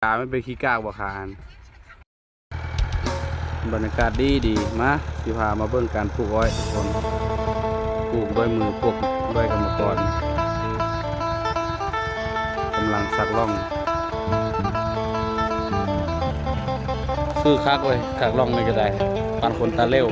ຂາມັນເປັນຂີ້ກາກບໍ່ຂາຫັ້ນ. ບັນຍາກາດດີດີ ມາ ຊິພາມາເບິ່ງການປູກອ້ອຍທຸກຄົນ. ປູກດ້ວຍມື ປູກດ້ວຍກຳມະກອນ ກຳລັງສັກລ່ອງ. ຄືຄັກເວີຍ ສັກລ່ອງນີ້ກໍໄດ້ ປານຄົນຕາເຫຼວ.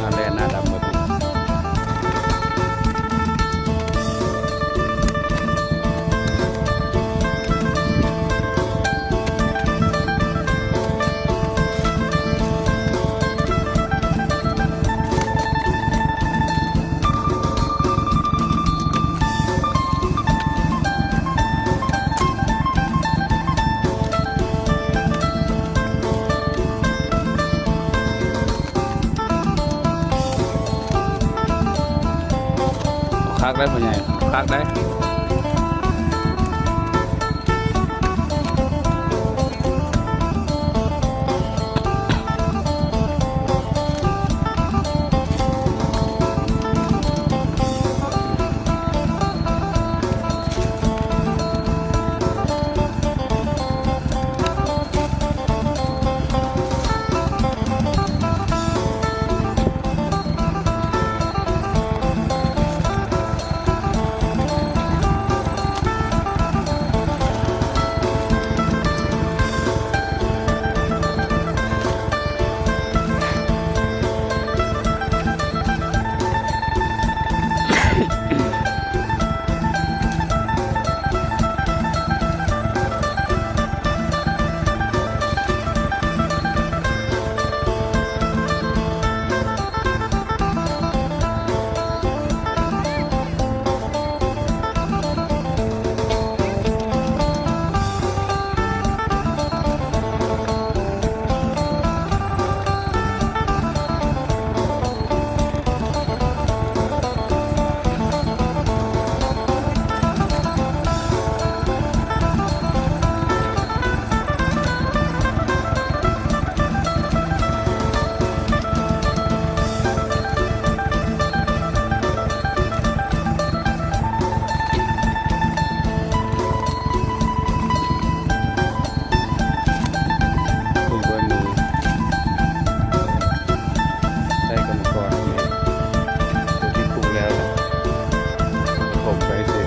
ໜ້າແລ່ນໜ້າດຳໝົດ. ຄັກໄດ໋ພໍ່ໃຫຍ່ ຄັກໄດ໋. ປູກດ້ວຍມື ໃຊ້ກຳມະກອນ ໂຕທີ່ປູກແລ້ວ ຖົມໄປຊື່.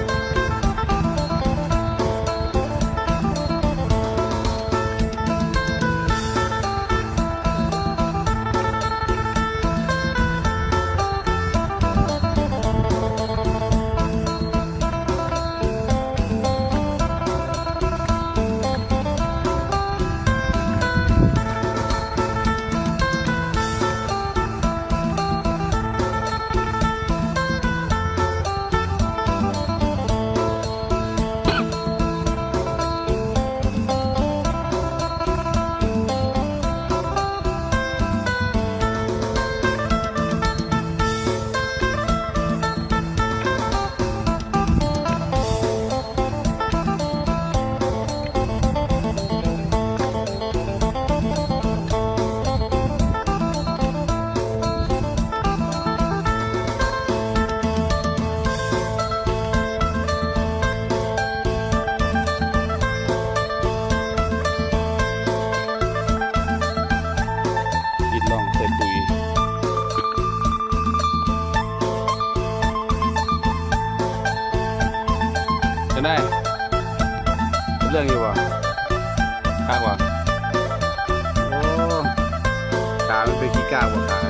ກຣີດລ່ອງໃສ່ປຸຍ. ເປັນໃດ? ເປັນເລື່ອງຢູ່ບໍ່? ຄັກບໍ່? ໂອ້ ຂາມັນເປັນຂີ້ກາກບໍ່ຂາ?